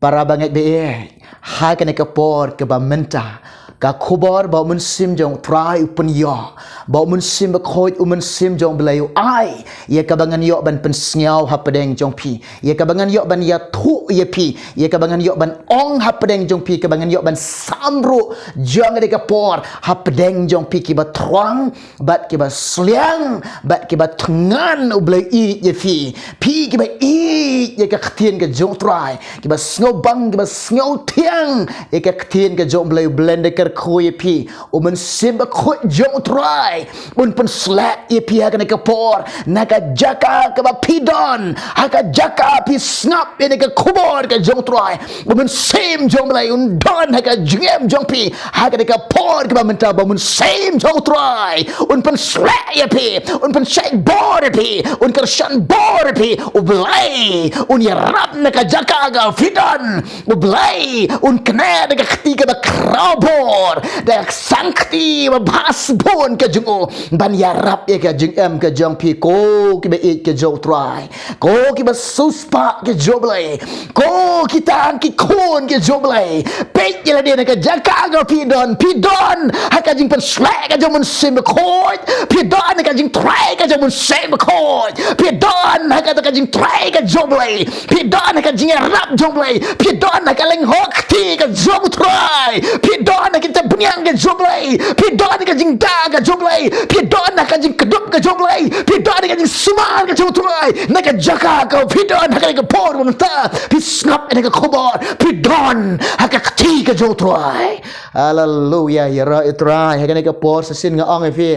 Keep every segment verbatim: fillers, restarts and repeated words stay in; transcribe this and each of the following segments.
Para bangeit ba ïeit, ha kane ka por kaba mynta, ka khubor ba u Mynsiem jong U Trai u pynïoh, ba u Mynsiem Bakhuid, u Mynsiem jong U Blei u ai ïa kaba ngan ïoh ban pynsngew hapdeng jong phi, ïa kaba ngan ïoh ban ïathuh ïa phi, ïa kaba ngan ïoh ban ong hapdeng jong phi, kaba ngan ïoh ban sam ruh jong kane ka por hapdeng jong phi, kiba thrang bad kiba sliang bad kiba thngan U Blei ïeit ïa phi. Phi kiba ïeit ïa ka ktien ka jong U Trai, kiba sngewbang, kiba sngewthiang ïa ka ktien ka jong U Blei, U Blei un da kyrkhu ïa phi. U Mynsiem Bakhuid jong U Trai un pynsleh ïa phi ha kane ka por na ka jaka kaba phi don, ha ka jaka phi sngap ïa kane ka khubor ka jong U Trai. U Mynsiem jong U Blei un don ha ka jingim jong phi ha kane ka por kaba mynta, ba u Mynsiem jong U Trai un pynsleh ïa phi, un pynshait bor ïa phi, un kyrshan bor ïa phi. U Blei un ïarap na ka jaka kaba phi don. U Blei un kane da ka kti kaba khraw bor, da ka sangkti ba bha sbun ka jong u, ban ïarap ïa ka jingim ka jong phi. Ko kiba ïeit ka jong U Trai, ko kiba siewspah ka jong U Blei, ko kita ki khun ka jong U Blei, peit ïa lade na ka jaka kaba phi don. Phi don ha ka jingpynsleh ka jong u Mynsiem Bakhuid. Phi don ha ka jingtrei ka jong u Mynsiem Bakhuid. Phi don ha kata ka jingtrei ka jong U Blei. Phi don ha ka jingïarap jong U Blei. Phi don ha ka lyngngoh kti ka jong U Trai. Phi don ha kita bniang ka jong U Blei. Phi don ha ka jingda ka jong U Blei. Phi don ha ka jingkdup ka jong U Blei. Phi don ha ka jingsumar ka jong U Trai. Na ka jaka kaba phi don ha kane ka por mynta, phi sngap ïa kane ka khubor. Phi don ha ka kti ka jong U Trai. Haleluia, ïaroh ïa U Trai. Ha kane ka por sa shisien nga ong ïa phi,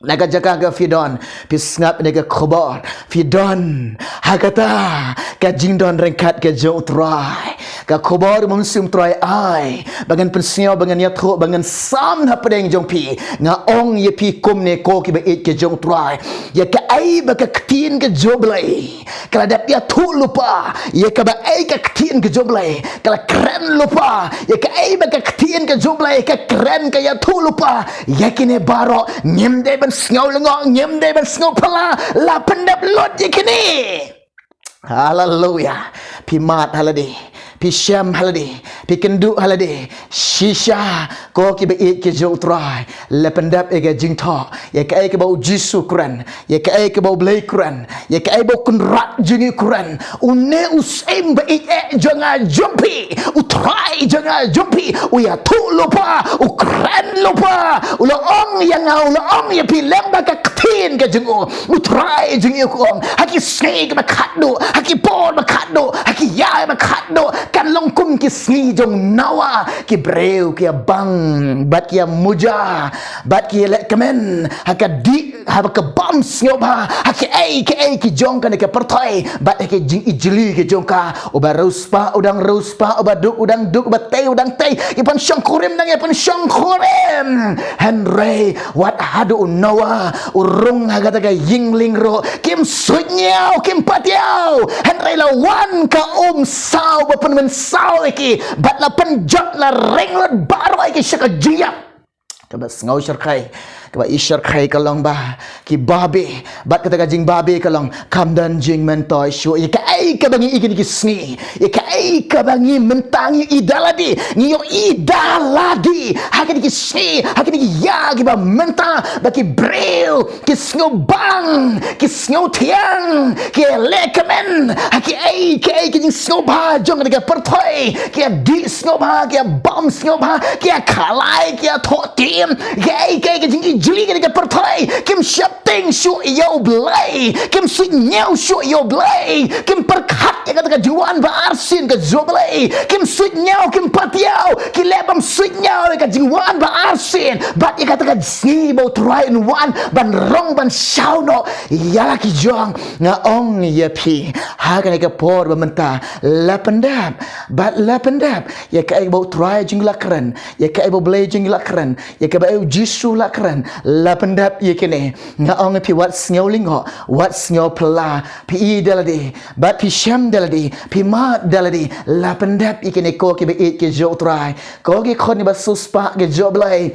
na ka jaka kaba phi don, phi sngap ïa kane ka khubor. Phi don ha kata ka jingdon ryngkat ka jong U Trai. Ka khubor ba u Mynsiem U Trai ai ba ngan pynsngew, ba ngan ïathuh, ba ngan sam hapdeng jong phi. Nga ong ïa phi kumne, ko kiba ïeit ka jong U Trai, ïa kaei ba ka ktien ka jong U Blei ka la dep ïathuh lypa, ïa kaba ei ka ktien ka jong U Blei ka la kren lypa, ïa kaei ba ka ktien ka jong U Blei ka kren, ka ïathuh lypa, ïa kine baroh ngim dei ban sngew lyngngoh, ngim dei ban sngew phylla. La pyndep lut ïa kine. Haleluia. Phi mad ha lade, phi shem ha lade, phi kynduh ha lade. Shisha, ko kiba ïeit ka jong U Trai, la pyndep ïa ka jingthoh, ïa kaei kaba U Jisu u kren, ïa kaei kaba U Blei u kren, ïa kaei ba U Kynrad jong ngi u kren. Une u Syiem ba ïeit eh jong nga jong phi, U Trai jong nga jong phi, u ïathuh lypa, u kren lypa. U la ong ïa nga, u la ong ïa phi lem bad ka ktien ka jong u. U Trai jong ngi u ong, ha ki sngi kiba khatduh, ha ki por ba khatduh, ha ki ïa ba khatduh, kan long kum ki sngi jong Noah. Ki briew ki ïa bang bad ki ïa muja bad ki ïa lehkmen ha ka dih, ha kaba ym sngewbha, ha kiei kiei ki jong kane ka pyrthei bad ha ki jingijli ki jong ka. Uba riewspah u dang riewspah, uba duk u dang duk, uba tei u dang tei, ïa pynshongkurim dang ïa pynshongkurim. Hynrei wat haduh u Noah u rung ha kata ka ïing lieng ruh, kim suidñiew, kim patiaw. Hynrei la wan ka umsaw ba pynmynsaw ïa ki, bad la pynjot, la ring lut baroh ïa ki sha ka jingïap. Kaba sngew shyrkhei, kaba i shyrkhei ka long ba ki babe, bad kata ka jingbabe ka long, kam don jingmyntoi shuh. Ïa kaei kaba ngi i kine ki sngi, ïa kaei kaba ngi mynta ngi ïohi da lade, ngi ïohi da lade ha kine ki sngi, ha kine ki ïa kiba mynta, ba ki briew ki sngewbang, ki sngewthiang, ki lehkmen ha kiei kiei ki jingsngewbha jong kane ka pyrthei. Ki ïa dih sngewbha, ki ïa bam sngewbha, ki ïa khalai, ki ïa thoh tim, kiei kiei ki jingijli kane ka pyrthei. Kim sheptieng shuh ïa U Blei, kim suidñiew shuh ïa U Blei, kim pyrkhat ïa kata ka jingwan ba arsien ka jong U Blei. Kim suidñiew, kim patiaw, ki leh bym suidñiew ïa ka jingwan ba arsien bad ïa kata ka sngi ba U Trai un wan ban rong, ban shaw noh ïa la ki jong. Nga ong ïa phi ha kane ka por ba mynta, la pyndep bad la pyndep ïa kaei ba U Trai jong ngi la kren, ïa kaei ba U Blei jong ngi la kren, ïa kaei ba U Jisu la kren. La pyndep ïa kine. Nga ong ïa phi, wat sngew lyngngoh, wat sngew phylla. Phi i da lade bad phi shem da lade, phi mad da lade. La pyndep ïa kine, ko kiba ïeit ki jong U Trai, ko ki khun kiba siewspah ki jong U Blei.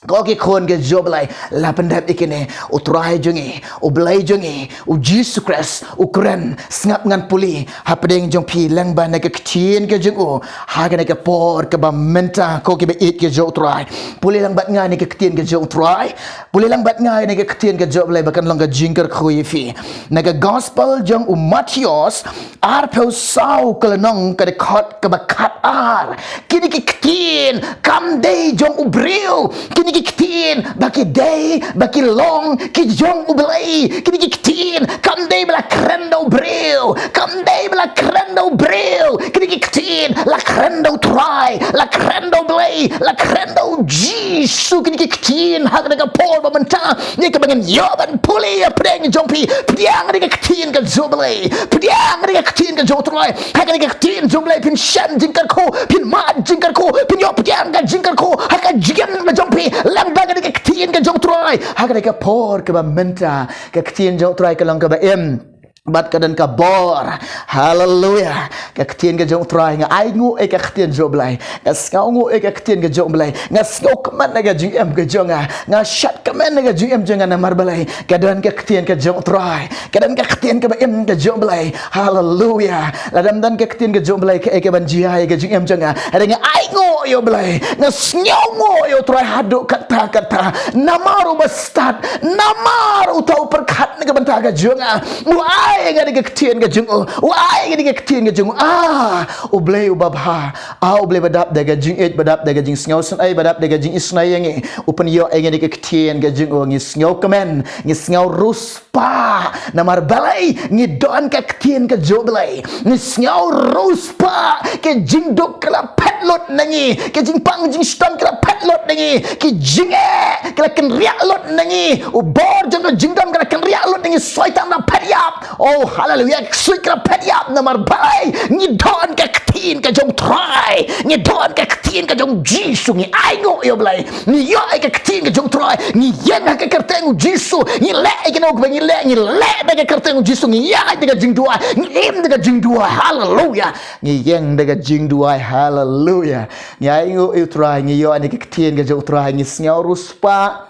Ko ki khun ka jong U Blei, la pyndep ïa kine, U Trai jong ngi, U Blei jong ngi, U Jisu Khrist u kren. Sngap ngan pule hapdeng jong phi lyngba na ka ktien ka jong u ha kane ka por kaba mynta, ko kiba ïeit ka jong U Trai. Pule lang bad nga na ka ktien ka jong U Trai. Pule lang bad nga na ka ktien ka jong U Blei ba kan long ka jingkyrkhu ïa phi. Na ka gospel jong u Mathaios arphew saw ka lynnong, ka dkhot kaba khatar. Kine ki ktien kam dei jong u briew. Kine ki ktien ba ki dei, ba ki long ki jong U Blei. Kine ki ktien kam dei ba la kren da u briew. Kam dei ba la kren da u briew. Kine ki ktien la kren da U Trai, la kren da U Blei, la kren da U Jisu. Kine ki ktien ha kane ka por ba mynta, ïa kaba ngin ïoh ban pule ïa pdeng jong phi. Pdiang ïa ka ktien ka jong U Blei. Pdiang ïa ka ktien ka jong U Trai. Ha kane ka ktien jong U Blei phin shem jingkyrkhu, phin mad jingkyrkhu, phin ïoh pdiang ka jingkyrkhu ha ka jingim ka jong phi lyngba kane ka ktien ka jong U Trai. Ha kane ka por kaba mynta, ka ktien jong U Trai ka long kaba im bad ka don ka bor. Haleluya. Ka ktien ka jong U Trai, nga ai nguh ïa ka ktien jong U Blei. Nga sngew nguh ïa ka ktien ka jong U Blei. Nga sngewkmen ïa ka jingim ka jong nga. Nga shad kmen ïa ka jingim jong nga namar balei? Ka don ka ktien ka jong U Trai. Ka don ka ktien kaba im ka jong U Blei. Haleluya. Lada ym don ka ktien ka jong U Blei, kaei kaban jia ïa ka jingim jong nga? Hynrei nga ai nguh ïa U Blei. Nga sngew nguh ïa U Trai haduh katta katta. Namar u ba stad, namar uta u pyrkhat na ka bynta ka jong nga. U ai ïa nga da ka ktien ka jong u. U ai ïa nga da ka ktien ka jong u. Ah, U Blei uba bha. Ah, U Blei ba dap da ka jingïeit, ba dap da ka jingsngewsynei, ba dap da ka jingisynei ïa ngi. U pynïoh ïa ngi da ka ktien ka jong u. Ngi sngewkmen, ngi sngew riewspah namar balei? Ngi don ka ktien ka jong U Blei. Ngi sngew riewspah, ka jingduk ka la phet lut na ngi, ka jingpang jingshitom ka la phet lut na ngi, ka jingeh ka la kynriah lut na ngi, u bor jong ka jingdom ka la kynriah lut na ngi, Soitan la phet ïap. Oh, haleluya, ka ksuid ka la phet ïap namar balei? Ngi don ka ktien ka jong U Trai, ngi don ka ktien ka jong U Jisu. Ngi ai nguh ïa U Blei. Ngi ïoh ïa ka ktien ka jong U Trai, ngi ïeng ha ka kyrteng U Jisu. Ngi leh ïa kano kaba ngi leh, ngi leh da ka kyrteng U Jisu. Ngi ïaid da ka jingduwai, ngi im da ka jingduwai. Haleluya. Ngi ïeng da ka jingduwai. Haleluya. Ngi ai nguh ïa U Trai, ngi ïoh ïa ka ktien ka jong U Trai, ngi sngew riewspah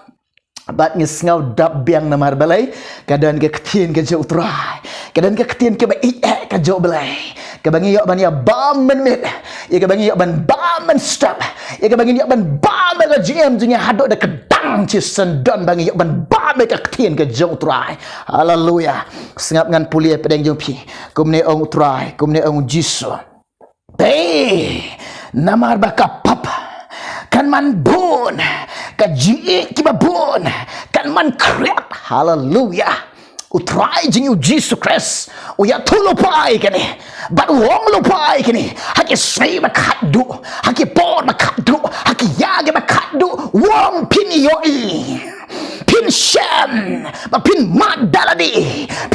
bad ngi sngew dap biang namar balei? Ka don ka ktien ka jong U Trai. Ka don ka ktien kaba ïeit eh ka jong U Blei, kaba ngi ïoh ban ïa bam mynmiet, ïa kaba ngi ïoh ban bam mynstep, ïa kaba ngi ïoh ban bam ïa ka jingim jong ngi haduh da ka dang shisyndon, ba ngi ïoh ban bam ïa ka ktien ka jong U Trai. Haleluya. Sngap ngan pule hapdeng jong phi. Kumne ong U Trai, kumne ong U Jisu. Te namar ba ka pap kan man bun, ka jingïeit kiba bun kan man khriat. Haleluya. U Trai jong ngi U Jisu Khrist u ïathuh lypa ïa kane, bad u ong lypa ïa kane ha ki sngi ba khatduh, ha ki por ba khatduh, ha ki ïa kiba khatduh. U ong phin ïohi, phin shem, ba phin mad da lade,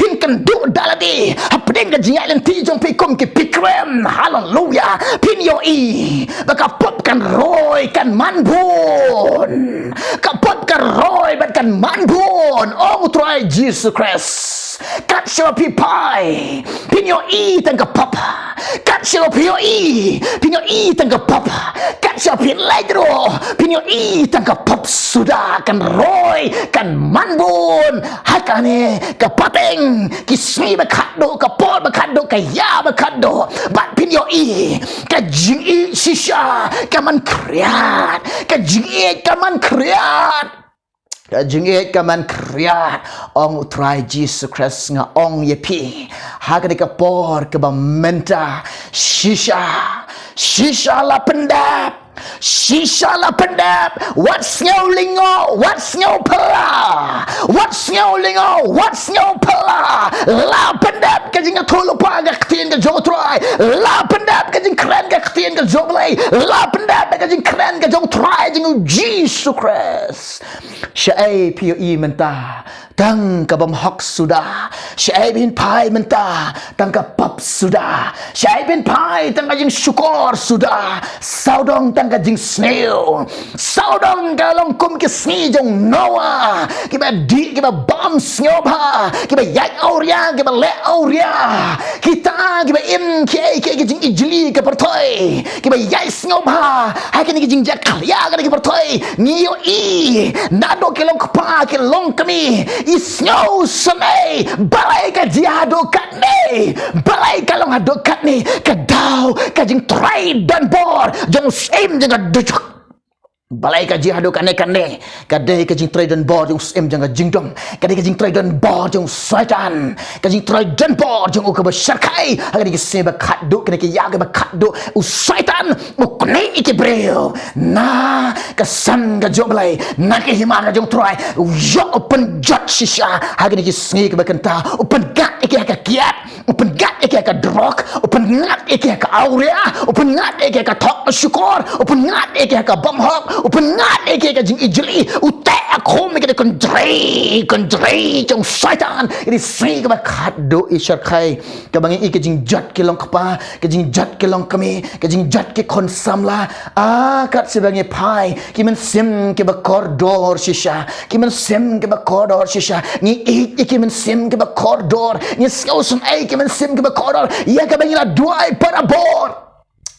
phin kynduh da lade hapdeng ka jingïaid lynti jong phi kum ki pilgrim. Haleluya. Phin ïohi ba ka pap kan roi, kan man bun. Ka pap kan roi bad kan man bun, ong U Trai Jisu Khrist. Kat shaba phi phai, phin ïohi tang ka pap. Kat shaba phi ïohi, phin ïohi tang ka pap. Kat shaba phi leit ruh, phin ïohi tang ka pap suda. Kan roi, kan man bun ha kane ka pateng, ki sngi ba khatduh, ka por ba khatduh, ka ïa ba khatduh. Bad phin ïohi ka jingïeit shisha ka man khriat. Ka jingïeit ka man khriat. Ka jingïeit ka man khriat. Ong U Trai Jisu Khrist, nga ong ïa phi ha kane ka por kaba mynta, shisha, shisha la pyndep. Shisha la pyndep. Wat sngew lyngngoh, wat sngew phylla. Wat sngew lyngngoh, wat sngew phylla. La pyndep ka jingïathuh lypa ka ktien ka jong U Trai. La pyndep ka jingkren ka ktien ka jong U Blei. La pyndep ka jingkren ka jong U Trai jong ngi U Jisu Khrist. Shaei phi ïohi mynta? Tang ka bymhok suda. Shaei phin phai mynta? Tang ka pap suda. Shaei phin phai? Tang ka jingshukor suda. Sawdong tang ka jingsniew. Sawdong ka long kum ki sngi jong Noah, kiba dih, kiba bam sngewbha, kiba ïaid awria, kiba leh awria. Kita kiba im kiei kiei ki jingijli ka pyrthei, kiba ïai sngewbha ha kine ki jingjakhlia kane ka pyrthei. Ngi ïohi naduh ki long kpa ki long kmie, i sngewsynei balei ka jia haduh katne, balei ka long haduh katne. Ka daw ka jingtrei donbor jong u syiem jong ka dujok. Balei ka jia haduh kane kane? Ka dei ka jingtrei donbor jong u syiem jong ka jingdum. Ka dei ka jingtrei donbor jong u Soitan. Ka jingtrei donbor jong u kaba shyrkhei. Ha kane ka sngi ba khatduh, kane ka ïa kaba khatduh, u Soitan u knieh ïa ki briew na ka sem ka jong U Blei, na ka hima ka jong U Trai. U ïoh u pynjot shisha ha kane ka sngi kaba kynta. U pynngat ïa ki ha ka kiad, u pynngat ïa ki ha ka drok, u pynngat ïa ki ha ka awria, u pynngat ïa ki ha ka thok shukor, u pynngat ïa ki ha ka bymhok, u pynngat ïa ki ha ka jingijli. U teh khum ïa ki da kynjrei, kynjrei jong u Soitan. Ïa kane ka sngi kaba khatduh, i shyrkhei, kaba ngi ïohi ka jingjot ki long kpa, ka jingjot ki long kmie, ka jingjot ki khun samla. Ah, kat shaba ngi phai, ki mynsiem kiba kordor shisha, ki mynsiem kiba kordor shisha. Ngi ïeit ïa ki mynsiem kiba kordor, ngi sngewsynei ïa ki mynsiem kiba kordor. Ïa kaba ngi la duwai barabor,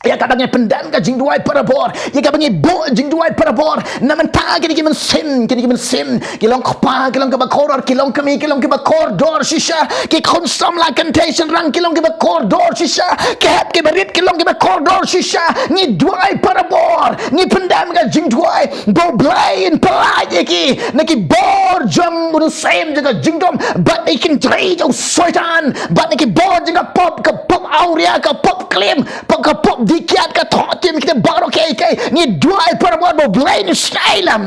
ïa kaba ngi pyndem ka jingduwai barabor, ïa kaba ngi buh jingduwai barabor. Na mynta kine ki mynsiem, kine ki mynsiem ki long kpa ki long kiba kordor, ki long kmie ki long kiba kordor shisha, ki khun samla kynthei shynrang ki long kiba kordor shisha, ki hep kiba rit ki long kiba kordor shisha. Ngi duwai barabor, ngi pyndem ka jingduwai ba U Blei un pyllait ïa ki na ki bor jong u syiem jong ka jingdum, bad na ki kynjrei jong u Soitan, bad na ki bor jong ka pop, ka pop awria, ka pop klim, pop, ka pop dikiad, ka thohtim, kita baroh kiei kiei. Ngi duwai barabor ba U Blei un isynei lem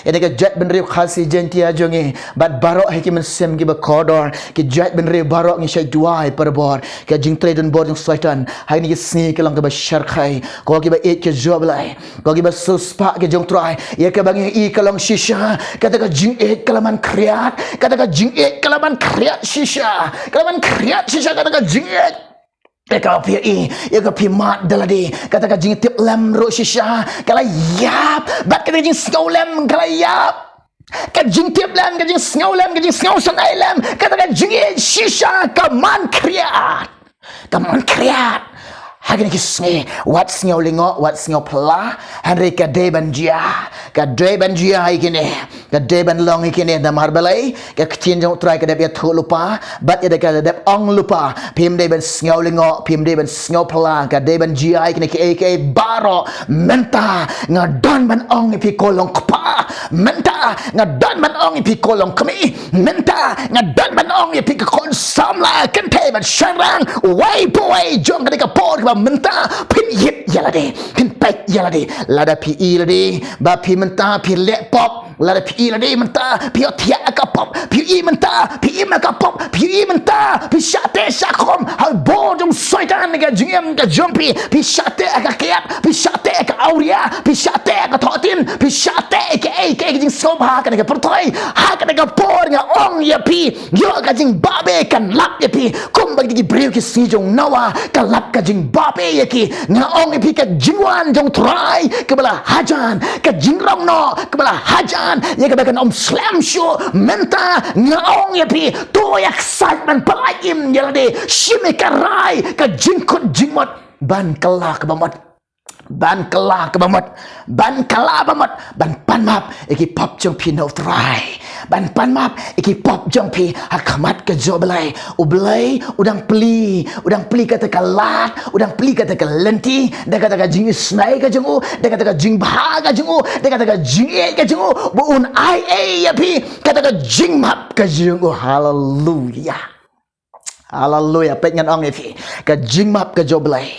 ïa kane ka jaitbynriew Khasi Jaiñtia jong ngi, bad baroh hi ki mynsiem kiba kordor, ki jaitbynriew baroh. Ngi shait duwai barabor. Ka jingtrei donbor jong u Soitan ha kine ki sngi ka long kaba shyrkhei. Ko kiba ïeit ki jong U Blei, ko kiba siewspah ki jong U Trai, ïa kaba ngi ïohi ka long shisha, kata ka jingïeit ka la man khriat, kata ka jingïeit ka la man khriat shisha, ka la man khriat shisha kata ka jingïeit. Ïa kaba phi ïohi, ïa kaba phi mad da lade, kata ka jingtip lem ruh shisha ka la ïap, bad kata ka jingsngew lem ka la ïap. Ka jingtip lem, ka jingsngew lem, ka jingsngewsynei lem, kata ka jingïeit shisha ka man khriat. Ka man khriat. Ha kine ki sngi, wat sngew lyngngoh, wat sngew phylla, hynrei ka dei ban jia, ka dei ban jia ïa kine, ka dei ban long ïa kine. Namar balei? Ka ktien jong U Trai ka dep ïathuh lypa, bad ïa ka dep ong lypa, phim dei ban sngew lyngngoh, phim dei ban sngew phylla, ka dei ban jia ïa kine kiei kiei baroh. Mynta nga don ban ong ïa phi ko long kpa, mynta nga don ban ong ïa phi ko long kmie, mynta nga don ban ong ïa phi ki khun samla kynthei bad shynrang, uwei pa uwei jong kane ka por kaba mynta phin ïit ïa lade, phin peit ïa lade. Lada phi ïohi lade ba phi mynta phi leh pop, lada phi ïohi lade mynta phi ïohthiah ka pop, phi ïohi mynta phi im ka pop, phi ïohi mynta phi shah teh shah khum ha bor jong u Soitan ka jingim ka jong phi, phi shah teh ka kiad, phi shah teh ka awria, phi shah teh ka thohtim, phi shah teh kaei kaei ka jingsngewbha ha kane ka pyrthei. Ha kane ka por nga ong ïa phi, ïoh ka jingbabe kan lap ïa phi, kumba ki briew ki sngi jong u Noah ka lap ka jingbabe ïa ki. Nga ong ïa phi, ka jingwan jong u Trai kaba la hajan, ka jingrong noh kaba la hajan, ïa kaba kan ym slem shuh. Mynta nga ong ïa phi, to ïa ksaid ban pyllait im ïa lade, shim ïa ka rai, ka jingkut jingmut, ban kylla kaba mut, ban kylla kaba mut, ban kylla ba mut, ban pan map ïa ki pop jong phi na u Trai, ban pan map ïa ki pop jong phi ha khmat ka jong u Blei. U Blei u dang plie, u dang plie kata ka lad, u dang plie kata ka lynti, da kata ka jingisynei ka jong u, da kata ka jingbha ka jong u, da kata ka jingïeit ka jong u, ba un ai ei ïa phi, kata ka jingmap ka jong u. Haleluya. Haleluya. Peit, ngan ong ïa phi, ka jingmap ka jong u Blei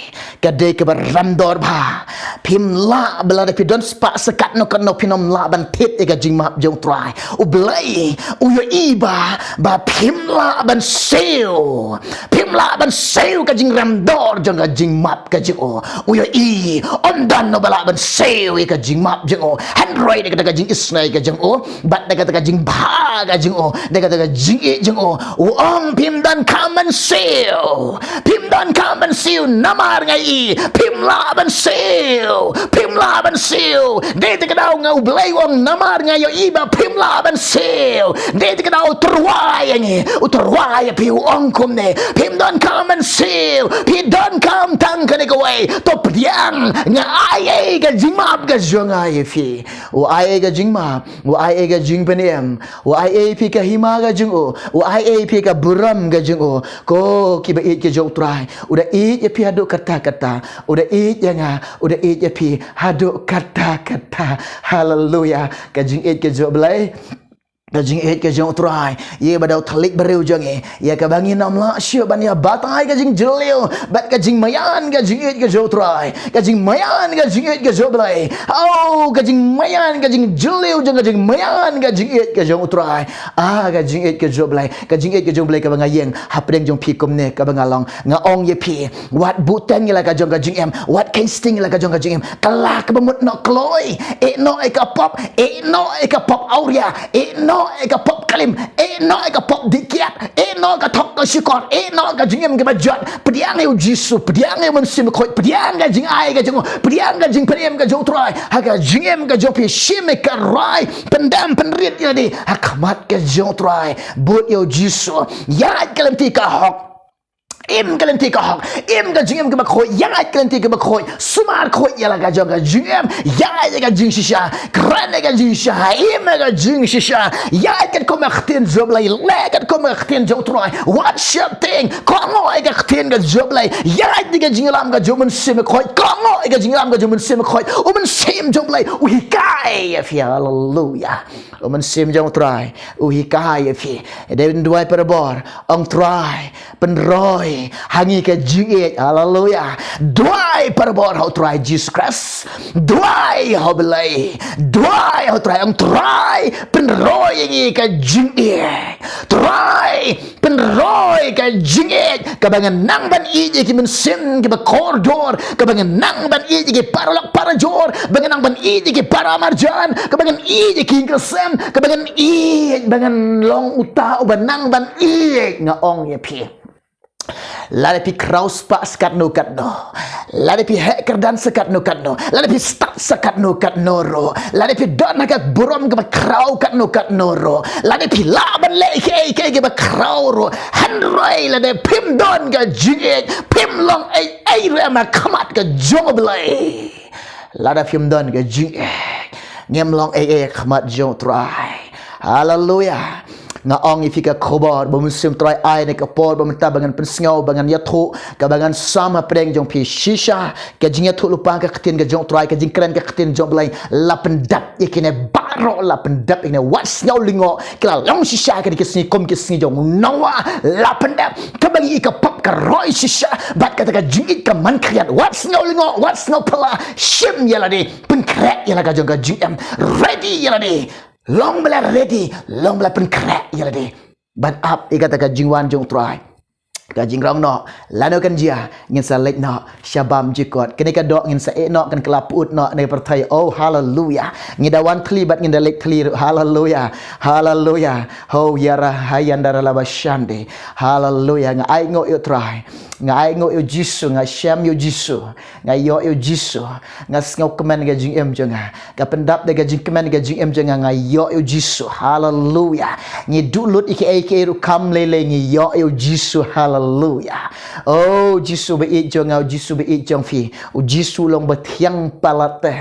ka dei kaba rem dor bha. Phim lah ba lada phi don spah sa katno katno phin ym lah ban thied ïa ka jingmap jong u Trai. U Blei u ïohi ba, ba phim lah ban siew, phim lah ban siew ka jingrem dor jong ka jingmap ka jong u. U ïohi, ym don uba lah ban siew ïa ka jingmap jong u, hynrei da kata ka jingisynei ka jong u, bad da kata ka jingbha ka jong u, da kata ka jingïeit jong u, u ong, phim donkam ban siew, phim donkam ban siew, namar nga ïohi phim lah ban siew siew, phim lah ban siew. Dei te ka daw nga U Blei u ong namar nga ïohi ba phim lah ban siew. Dei te ka daw u Trai ïa ngi, u Trai ïa phi u ong kumne, phim donkam ban siew, phi donkam tang kane kawei. To pdiang, nga ai ei ka jingmap ka jong nga ïa phi. U ai ei ka jingmap, u ai ei ka jingpynim, u ai ei phi ka hima ka jong u, u ai ei phi ka burom ka jong u. Ko kiba ïeit ka jong u Trai, u da ïeit ïa phi haduh katta katta, u da ïeit ïa nga, u da ïeit ïa phi haduh katta katta. Haleluya. Ka jingïeit ka jong u Blei, ka jingïeit ka jong u Trai ïa ba daw thylliej briew jong ngi, ïa kaba ngin ym lah shuh ban ïa batai ka jingjylliew bad ka jingmaïan ka jingïeit ka jong u Trai, ka jingmaïan ka jingïeit ka jong u Blei. Au, ka jingmaïan ka jingjylliew jong ka jingmaïan ka jingïeit ka jong u Trai. Ah, ka jingïeit ka jong u Blei, ka jingïeit ka jong u Blei kaba nga ïeng hapdeng jong phi kumne kaba nga long. Nga ong ïa phi, wat buhteng ïa la ka jong ka jingim, wat kheiñ sting ïa la ka jong ka jingim. Kylla kaba mut noh kloi, ïeh noh ïa ka pop, ïeh noh ïa ka pop awria, ïeh noh ïa ka pop klim, ïeh noh ïa ka pop dih kiad, ïeh noh ka thok ka shukor, ïeh noh ka jingim kaba jot. Pdiang ïa u Jisu, pdiang ïa u Mynsiem Bakhuid, pdiang ka jingai ka jong u, pdiang ka jingpynim ka jong u Trai ha ka jingim ka jong phi. Shim ïa ka rai, pyndem pynrit ïa lade ha khmat ka jong u Trai. Bud ïa u Jisu, ïaid ka lynti ka hok. Im ka lynti ka hok, im ka jingim kaba khuid, ïaid ka lynti kaba khuid, sumar khuid ïa la ka jong ka jingim, ïaid ïa ka jingshisha, kren ïa ka jingshisha, im ïa ka jingshisha, ïaid katkum ka ktien jong u Blei, leh katkum ka ktien jong u Trai, wat sheptieng, kohnguh ïa ka ktien ka jong u Blei, ïaid ïa ka jingïalam ka jong u Mynsiem Bakhuid, kohnguh ïa ka jingïalam ka jong u Mynsiem Bakhuid, u Mynsiem jong u Blei u hikai ïa phi, haleluya. U Mynsiem jong u Trai u hikai ïa phi. Dei ban duwai barabor, ong Trai, pynroi ha ngi ka jingïeit. Haleluya. Duwai barabor ha u Trai Jisu Khrist. Duwai ha u Blei. Duwai ha u Trai, ong Trai, pynroi ïa ngi ka jingïeit. Trai, pynroi ka jingïeit kaba ngan nang ban ïeit ïa ki mynsiem kiba kordor, kaba ngan nang ban ïeit ïa ki paralok parajor, ba ngan nang ban ïeit ïa ki paramarjan, kaba ngan ïeit ïa ki ïing ki sem, kaba ngan ïeit, ba ngan long uta uba nang ban ïeit. Nga ong ïa phi, lada phi khraw spah sa katno katno, lada phi heh kyrdan sa katno katno, lada phi stad sa katno katno ruh, lada phi don ha ka burom kaba khraw katno katno ruh, lada phi lah ban leh kaei kaei kaba khraw ruh, hynrei lada phim don ka jingïeit, phim long ei ei ruh em ha khmat ka jong u Blei. Lada phim don ka jingïeit, ngim long ei ei ha khmat jong u Trai. Haleluya. Nga ong ïa phi ka khubor ba u Mynsiem Trai ai ha kane ka por ba mynta ba ngan pynsngew, ba ngan ïathuh, kaba ngan sam hapdeng jong phi shisha. Ka jingïathuh lypa ka ktien ka jong u Trai, ka jingkren ka ktien jong u Blei, la pyndep ïa kine baroh, la pyndep ïa kine. Wat sngew lyngngoh, ki la long shisha kine ki sngi kum ki sngi jong u Noah, la pyndep. Kaba ngi ïa ka pop ka roi shisha bad kata ka jingïeit ka man khriat. Wat sngew lyngngoh, wat sngew phylla, shim ïa lade, pynkhreh ïa la ka jong ka jingim, ready ïa lade. Long ba la ready, long ba la pynkhreh ïa lade ban ap ïa kata ka jingwan jong u Trai. Ka jingrong noh, lano kan jia, ngin sa leit noh sha bam jukut. Kane ka doh ngin sa ïeh noh, kan kylla pyut noh na ka pyrthei. Oh, haleluya. Ngi da wan thli bad ngin da leit thli ruh. Haleluya. Haleluya. Ho yara hayandara laba shande. Haleluya. Nga ainguh ïa u Trai, nga ainguh ïa u Jisu, nga shem ïa u Jisu, nga ïoh ïa u Jisu. Nga sngewkmen ka jingim jong nga. Ka pyndap da ka jingkmen ka jingim jong nga, nga ïoh ïa u Jisu. Haleluya. Ngi duh lut ïa kiei kiei ruh kam lei lei, ngi ïoh ïa u Jisu. Haleluya. Oh, u Jisu ba ïeit jong nga, u Jisu ba ïeit jong phi, u Jisu u long ba thiang palat te.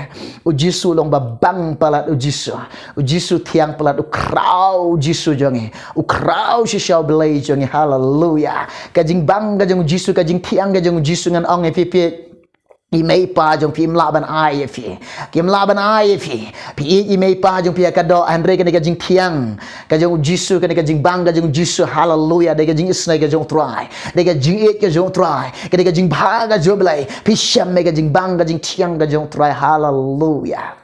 U Jisu u long ba bang palat, u Jisu. U Jisu thiang palat, u khraw, u Jisu jong ngi. U khraw shisha u Blei jong ngi. Haleluya. Ka jingbang ka jong u Jisu, ka jingthiang ka jong u Jisu, ngan ong ïa phi, phi, i mei i pa jong phi im lah ban ai ïa phi. Kim lah ban ai ïa phi. Phi ïeit i mei i pa jong phi ha ka doh, hynrei kane ka jingthiang ka jong u Jisu, kane ka jingbang ka jong u Jisu. Haleluya. Dei ka jingisynei ka jong u Trai, dei ka jingïeit ka jong u Trai, kane ka jingbha ka jong u Blei. Phi shem ïa ka jingbang ka jingthiang ka jong u Trai. Haleluya.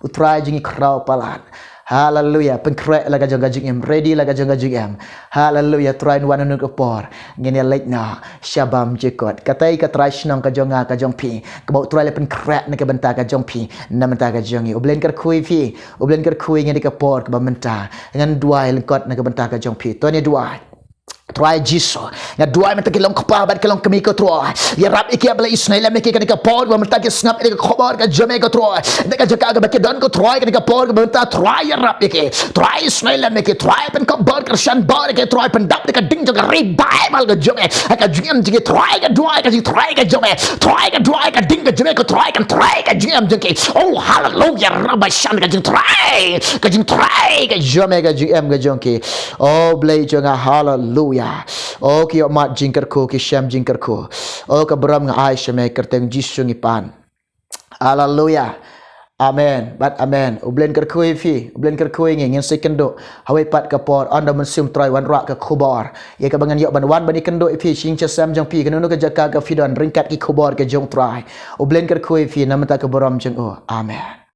U Trai jong ngi khraw palat. Haleluya. Pynkhreh la ka jong ka jingim, ready la ka jong ka jingim. Haleluya. Trai, wan ha kane ka por, ngin ïa leit noh sha bam jukut. Katei ka trai shnong ka jong nga ka jong phi, kaba u Trai la pynkhreh na ka bynta ka jong phi, na bynta ka jong ngi. U Blei un kyrkhu ïa phi, u Blei un kyrkhu ïa ngi ha kane ka por kaba mynta. Ngan duwai lyngkot na ka bynta ka jong phi. To ngin duwai. Trai Jisu, nga duwai mynta ki long kpa bad ki long kmie ko Trai. Ïarap ïa ki, ba la isynei lem ïa ki kane ka por, ba mynta ki sngap ïa ka khubor ka jong me ko Trai. Da ka jaka kaba ki don ko Trai, kane ka por kaba mynta Trai ïarap ïa ki. Trai isynei lem ïa ki, Trai pynkup bor kyrshan bor ïa ki, Trai pyndap da ka ding jong ka revival ka jong me. Ha ka jingim jong ki Trai ka duwai ka jingtrai ka jong me. Trai ka duwai ka ding ka jong me ko Trai, kan trai ka jingim jong ki. Oh haleluya, rabashan ka jingtrai. Ka jingtrai ka jong me ka jingim ka jong ki. Oh Blei jong nga, haleluya. Oh ki ïohmad jingkyrkhu, ki shem jingkyrkhu. Oh ka burom nga ai sha me, kyrteng Jisu ngi pan. Haleluya. Amen. Bad amen. U Blei un kyrkhu ïa phi, U Blei un kyrkhu ïa ngi, ngin sa ïakynduh ha kawei pat ka por, ynda U Mynsiem Trai wanrah ka khubor. Ïa kaba ngan ïoh ban wan ban ïakynduh ïa phi, sha ïing sha sem jong phi, kano kano ka jaka ka phi don, ryngkat ki khubor ka jong U Trai. U Blei un kyrkhu ïa phi, na ka bynta ka burom jong U. Amen.